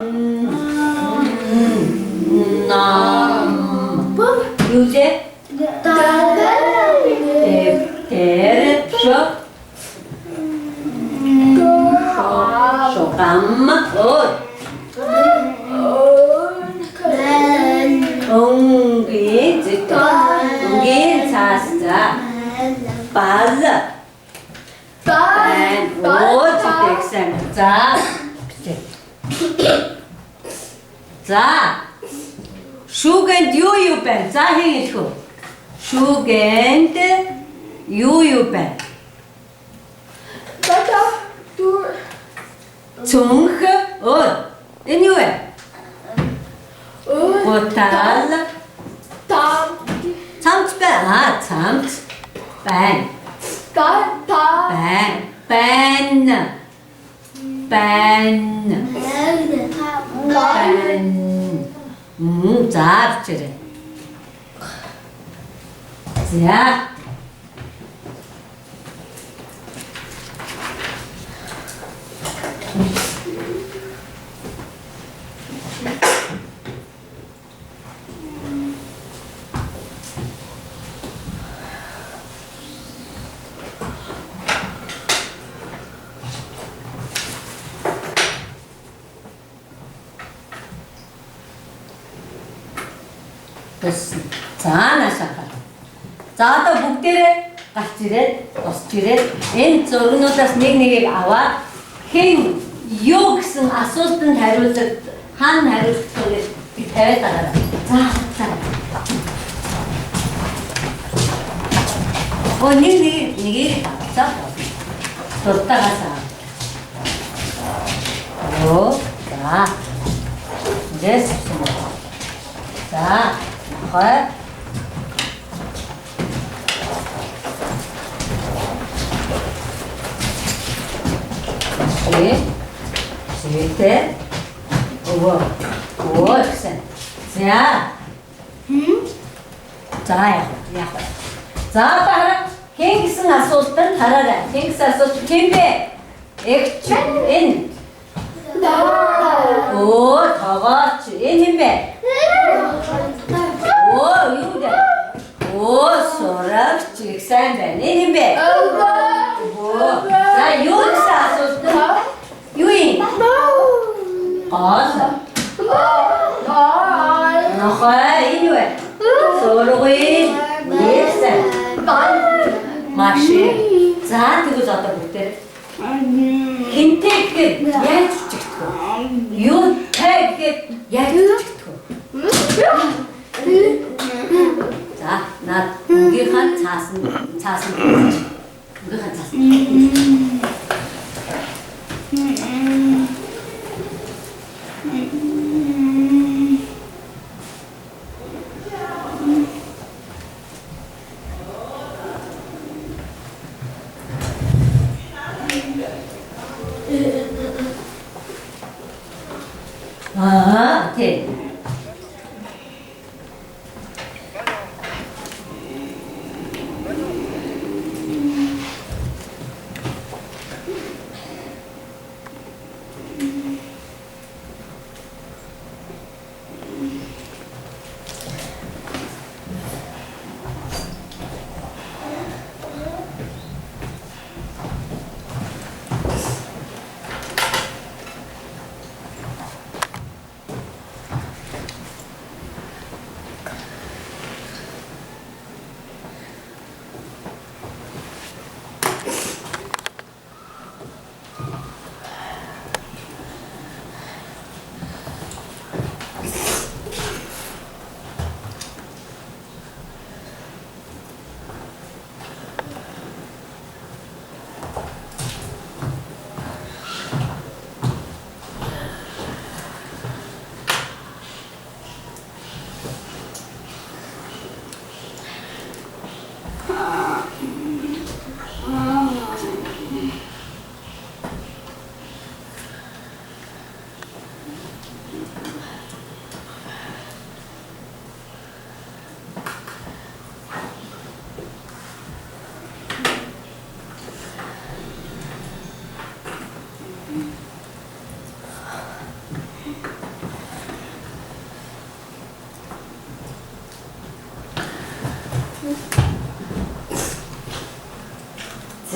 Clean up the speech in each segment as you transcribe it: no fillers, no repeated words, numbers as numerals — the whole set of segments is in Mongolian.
Нам. Юу лээ? Тэр шо шогам. Ой. Өнгийн зэт. Өнгийн цаас за. Бал. Байн. Оо зэтгсэн. За. Бичээ. За. Шүүгэнд юу юу байна? За хэн хэлэх вэ? Шүүгэнд юу юу байна? Цүнх. Ой. Энэ юу вэ? Гутал. Цамц байна. Аа, цамц. Байна. Байна. Байна. Байна. Байна. За бичээрэй. За. Тэс. За наашаа хар. За одоо бүгдээрээ гарч ирээд, босч ирээд энэ зургнуудаас нэг нэгийг аваад хэн юу гэсэн асуултанд хариулах, хаана хариулах вэ гэж тавиад байгаарай. За за. Оо нэг нэг нэгийг авцаа. Дуртагаас ав. Оо за. Эндээс авсан байна. За, нохой. Ши. Шитэй. Өвөө. Өвөө гэсэн. За. За яах вэ? Яах вэ? За одоо хараа. Хэн гэсэн асуултанд хараарай. Хэн гэсэн асуулт хэн бэ? Эгч энэ. Өө тогооч. Энэ хэн бэ? Өө юу вэ? Өө сурагч их сайн байна. Энэ хэн бэ? Өө. За юу гэсэн асуулт нь юу юм? Гол. Нохой энэ юу вэ? Сургуул. Их сайн. Машин. За тэгвэл одоо бүгдээр хинтэй гэхээр яаж бичигдэх вэ? Юутай гэхээр яаж бичигдэх вэ? За наад өнгийнхаа цаасан цаасан өнгийнхаа цаасан. Аа тий.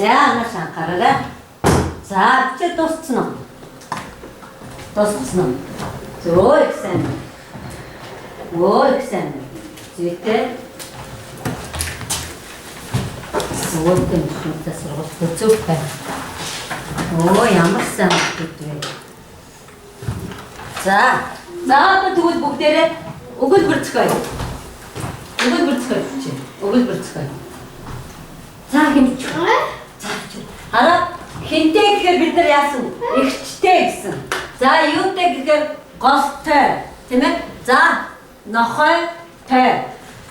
За нааш анхаараарай. За бичээ дууссан уу? Дууссан уу? Зөө их сайн. Өө их сайн. Зүйтэй. Өөдөө нөхөдөө сургууль хөцөөх байна. Өө ямар сайн хүүхэд вэ? За. За одоо тэгвэл бүгдээрээ өгүүлбэр зохиоё. Өгүүлбэр зохиоё чи. Өгүүлбэр зохиоё. За хэмч. За чи. Хараа хинтэй гэхээр бид нар яасан? Эгчтэй гэсэн. За юутай гэхээр голтой, тийм ээ? За нохойтой.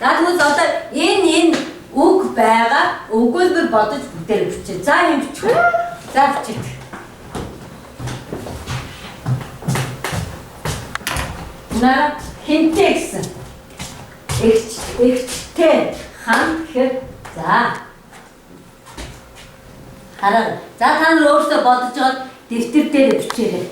За тэгвэл одоо энэ үг байгаа өгүүлбэр бодож бүгдээрээ бичээ. За хэмч. За бичээ. На хинтэй гэсэн. Эгчтэй хан гэхээр за. Хараа. За та нар өөрсдөө бодож байгаа дэвтэр дээр бичээрэй.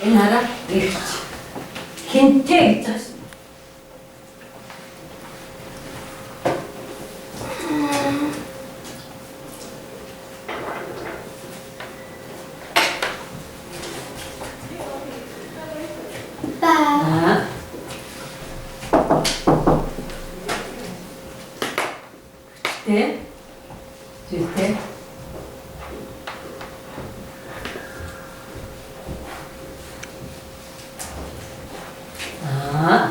Энэ хараа эгч хинтэй гэж байгаа шүү. Ба. Аа. Тэ. Зүйтэй. Аа.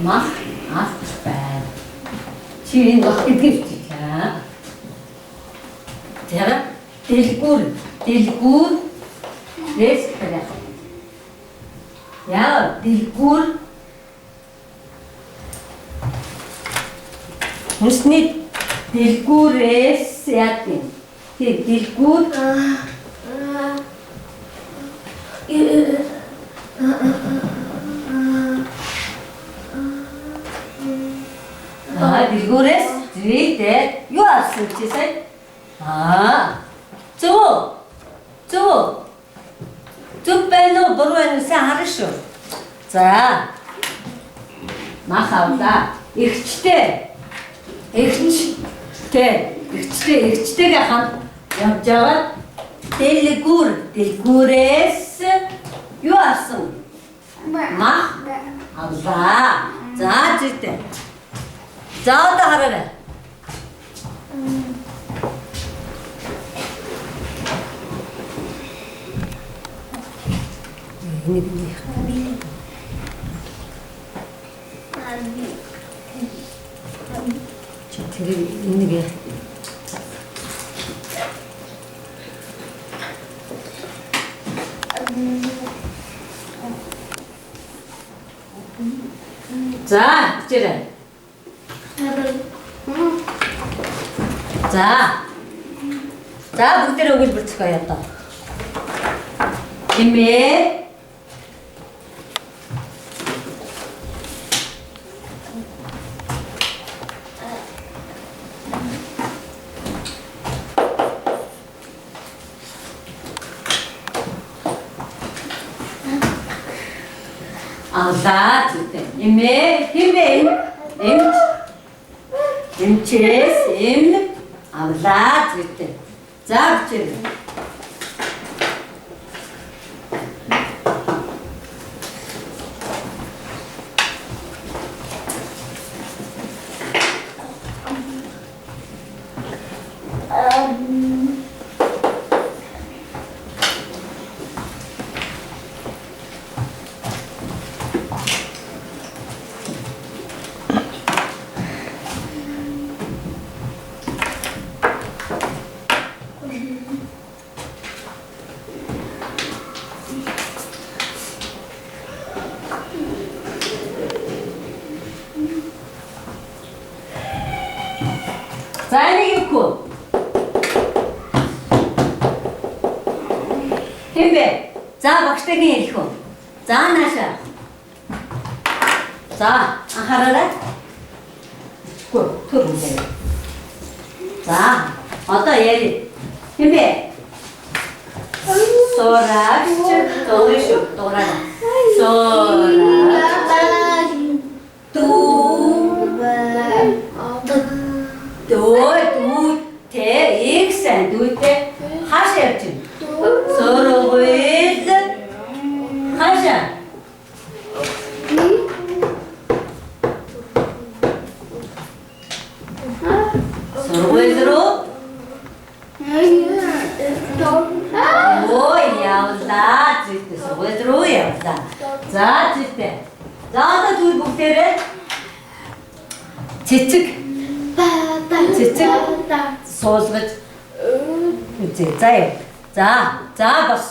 Мах авч байна. Чи энэ мах гэдгийг бичээ. Тэр дэлгүүр дэлгүүр лес хэрэг. Яа, дэлгүүр хүнсний дэлгүүрээс яа гэв? Тэр дэлгүүр аа дэлгүүрээс зүйтэй юу авсан чи сая? Аа. Зөв. Зөв. Зөв байна уу, буруу байна уу сайн харна шүү. За. Мах авлаа. Эгчтэй. Эгчтэй. Эгчтэй, эгчтэйгээ хамт явж байгаа дэлгүүр, дэлгүүрээс юу авсан? Мах авлаа. За зүйтэй. За одоо хараарай. Энийг нэг. Чи тэр энийг яа. За, бичээрэй. За. За бүгдээрээ өгүүлбэр зохиоё одоо. Эмээ. Авлаа зүйтэй. Эмээ, хэмээ. Эмч. Эмчээс эм авлаа зүйтэй. За бичээрэй. За энийг юу? Хэмбэ. За багштайгийн хэлэх үү? За нааша. За анхаараарай. Үгүй түр үнэ. За одоо яри. Хэн бэ? Сурагч дуугарна шүү. Дуугараа. Сурагч дүү дөө дүүтэй их сайн дүүтэй хаашаа явж байна? Сургууль хаашаа? Сургууль руу өө явлаа. Зүйтэй сургууль руу явлаа. За зүйтэй. За одоо тэгвэл бүгдээрээ цэцэг цэцэг суулгаж үзье. За яа. За за бос.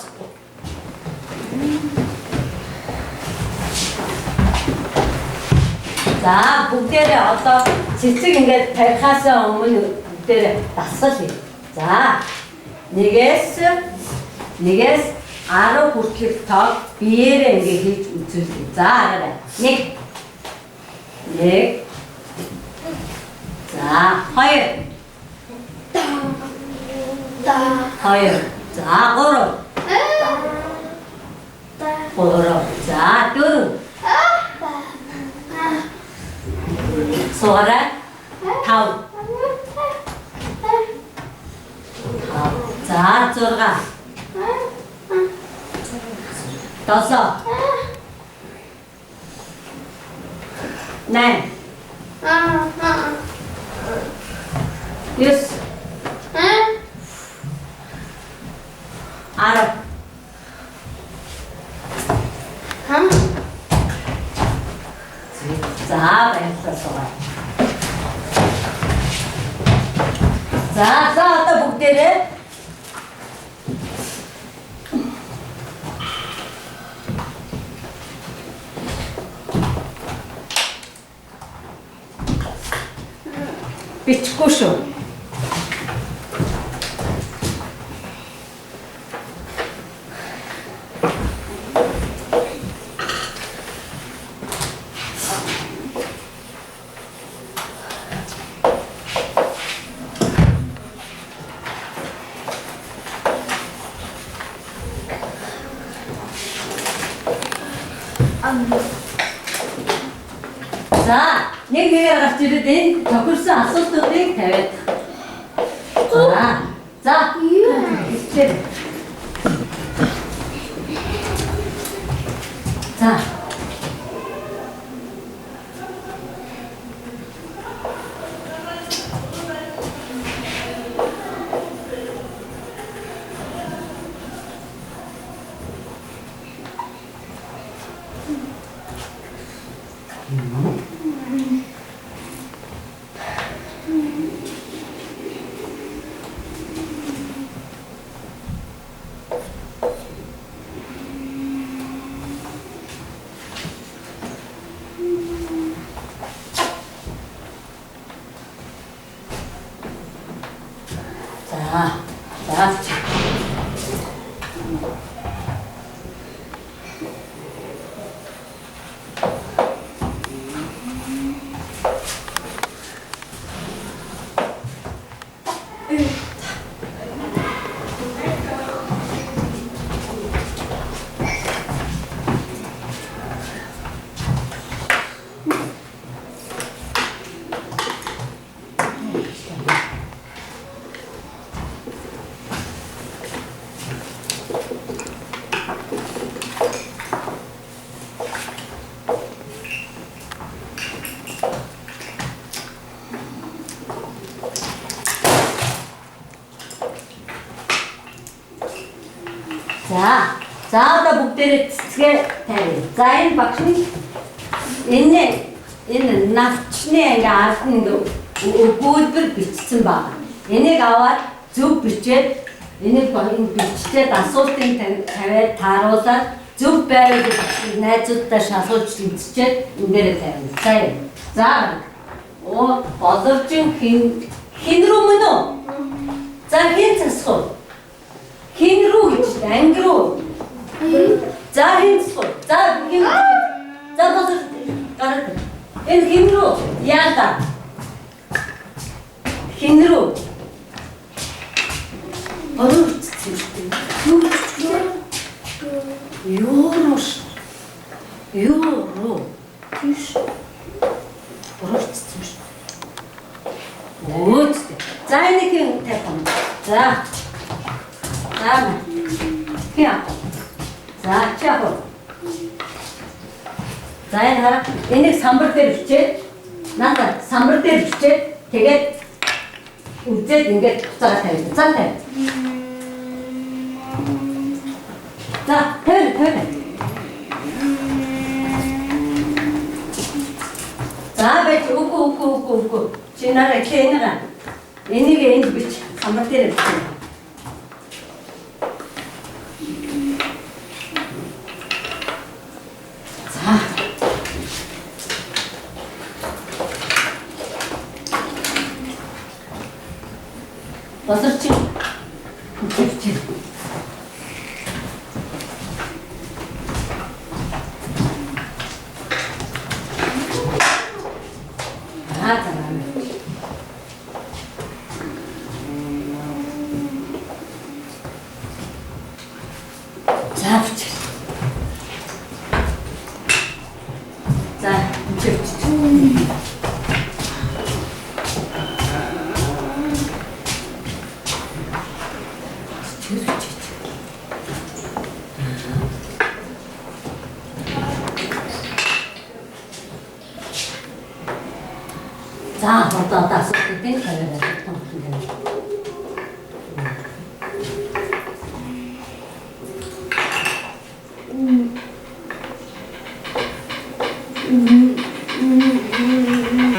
За бүгдээрээ одоо цэцэг ингээд тарихаасаа өмнө бүгдээрээ дасгал хий. За нэгээс 10 хүртэлх тоо биеэрээ ингээ хийж үзүүлье. За хараарай. 1 1 За 2 2 За 3 3 За 4 Суугаарай. 5 За 6 7 8 9 10 За баярлалаа суугаа. За за одоо бүгдээрээ бичихгүй шүү. За нэг нэгээр гарч ирээд энэ тохирсон асуултуудыг тавиад. За за эхлэе. За. За. За. За. За одоо бүгдээрээ цэцгээ тавь. За энэ багш нь энэ навчны ингээ ард нь ингээ өгүүлбэр бичсэн байна. Энийг аваад зөв бичээд энийг энэ бичээд асуултыг тавиад тааруулаад зөв байвал найзуудтай шалгуулж үзчихэд энэ дээрээ тавина. За юм. За. Оо боловжин хэн рүү мөн үү? За хэн засах вэ? Хэн рүү гэж анги рүү. За хэн засах вэ? За хэн. За болов гараад. Энэ хэн рүү? Яада. Хэн рүү? Буруу бичсэн шүү дээ. Юу бичсэн? Юу ш. Юу руу. Тийш. Буруу бичсэн шүү. Өөц. За энийг хэн тавих юм? За. За. Хэн авах? За чи авах. За энэ хараа. Энийг самбар дээр бичээд наата самбар дээр бичээд тэгээд үзээд ингээд буцаага тавина. За тавь. За тавь тавь. За байж үгүй үгүй үгүй үгүй. Чи нараа эхлээ энийг. Энийг энд бич. Самбар дээр бич. За. Босорч. Бичиж. Аа за. За бичиж. За бичиж. Бичиж бичиж. За одоо одоо асуултыг тавиад байна.